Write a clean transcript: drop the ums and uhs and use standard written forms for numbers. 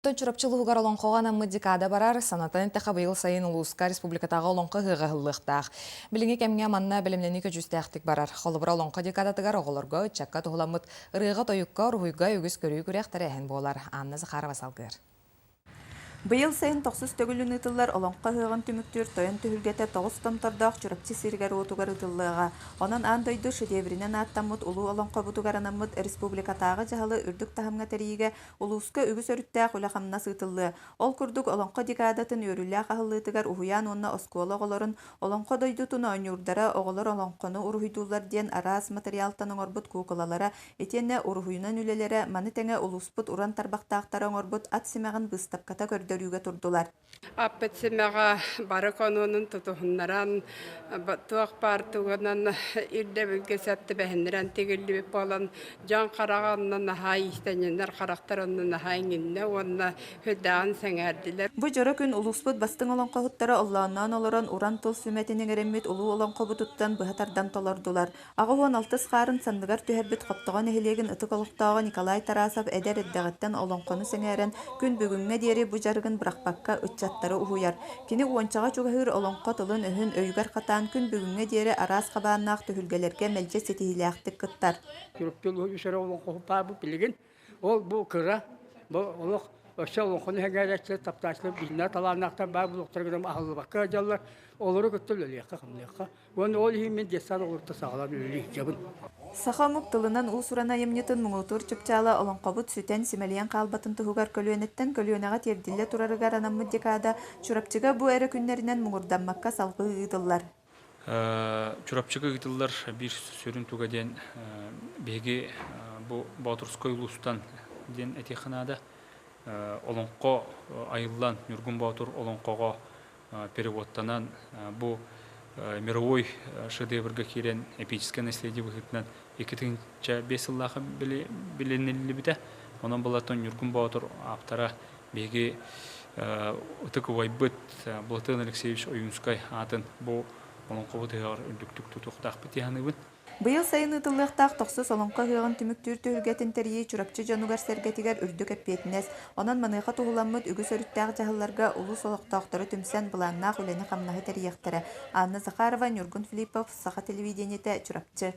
Оттон Чурапчы улууһугар олоҥхоҕо анаммыт декада барар, санатан эттэххэ, быйыл сайын улууска республикатааҕы олоҥхо ыһыаҕа ыһыллыахтаах. Билиҥҥи кэмҥэ манна бэлэмнэнии көдьүүстээхтик барар. Холобура, олоҥхо декадатыгар оҕолорго, ыччакка туһуламмыт ырыаҕа-тойукка, уруһуйга үгүс көрүү-күрэх тэрээһин буолар. Анна Захарова салгыыр. Быйыл сайын тохсус төгүлүн ыытыллар Олоҥхо ыһыаҕын түмүктүүр Тойон түһүлгэтэ тоҕус томтордоох Чурапчы сиригэр-уотугар ыытыллыаҕа. Онон аан дойду шедевринэн ааттаммыт улуу олоҥхобутугар анаммыт республикатааҕы дьаһалы үрдүк таһымҥа тэрийиигэ Улууска үгүс өрүттээх үлэ-хамнас ыытыллыа. Ол курдук, Олоҥхо декадатын үөрүүлээх аһыллыытыгар уһуйаан уонна оскуола оҕолорун Олоҥхо дойдутун оонньуурдара, оҕолор олоҥхону уруһуйдууллар диэн араас матырыйаалтан оҥорбут куукулалара, итиэннэ уруһуйунан үлэлэрэ, маны тэҥэ улууспут уран тарбахтаахтара оҥорбут ат симэҕин быыстапката көрдөрүүгэ турдулар. Аппыт симэҕэ бары конуонун тутуһуннаран, туох баар тугунан ирдэбилгэ сөп түбэһиннэрэн тигиллибит буолан, дьон хараҕа онно наһаа иистэнньэннэр харахтар онно наһаа иҥиннэ уонна сүрдээҕин сэҥээрдилэр. Бу дьоро күн улууспут бастыҥ олоҥхоһуттара оллоонноон олорон уран тыл сүмэтин иҥэриммит улуу олоҥхобутуттан быһа тардан толордулар. 86 хаарын санныгар түһэрбит Хоптоҕо нэһилиэгин ытык олохтооҕо Николай Тарасов эдэр эрдэҕиттэн олоҥхону сэҥээрэн, күн бүгүҥҥэ диэри бу дьарыгын бырахпакка ыччаттары уһуйар. Кини уончаҕа чугаһыыр олоҥхо тылын-өһүн өйүгэр хатаан күн бүгүҥҥэ диэри араас хабааннаах түһүлгэлэргэ мэлдьи ситиһиилээхтик кыттар. Күрүктүл үс эрэ олоҥхоһут баарбыт билигин. Ол бу кыра, бу олох өссө олоҥхону сэҥээрээччилэр, таптааччылар билинэр талааннаахтар баар буолуохтара гынан аһыллыбакка сылдьаллар. Олору кытта үлэлиэххэ-хамныахха. Уонна ол иһин мин детсад оҕолорто саҕалаан үлэлии сылдьабын. Саха омук тылынан уус-уран айымньытын муҥутуур чыпчаала олоҥхобут сүтэн, симэлийэн хаалбатын туһугар көлүөнэттэн көлүөнэҕэ тиэрдиллэ турарыгар анаммыт декада Чурапчыга бу эрэ күннэринэн муҥурдаммакка салҕыы ыытыллар. Чурапчыга ыытыллар биир сүрүн туга диэн биһиги бу Боотурскай улуустан диэн этиэххэ наада. Олоҥхо айыллан Ньургун Боотур олоҥхоҕо переводтанан бу мировой шедеврга киирэн эпическое наследие быһыытынан 2005 сыллаахха билиниллибитэ. Онон Былатон Ньургун Боотур ааптара биһиги ытык убайбыт Былатыан Алексеевич Ойуунскай аатын бу олоҥхобут ыһыаҕар үрдүктүк тутуохтаахпыт дии саныыбын. Быйыл сайын ыытыллыахтаах тохсус Олоҥхо ыһыаҕын түмүктүүр түһүлгэтин тэрийии Чурапчы дьонугар-сэргэтигэр үрдүк эппиэтинэс, онон маныаха туһуламмыт үгүс өрүттээх дьаһалларга улуус олохтоохторо түмсэн былааннаах үлэни-хамнаһы тэрийиэхтэрэ. Анна Захарова, Ньургун Филиппов, Саха телевидениетэ, Чурапчы.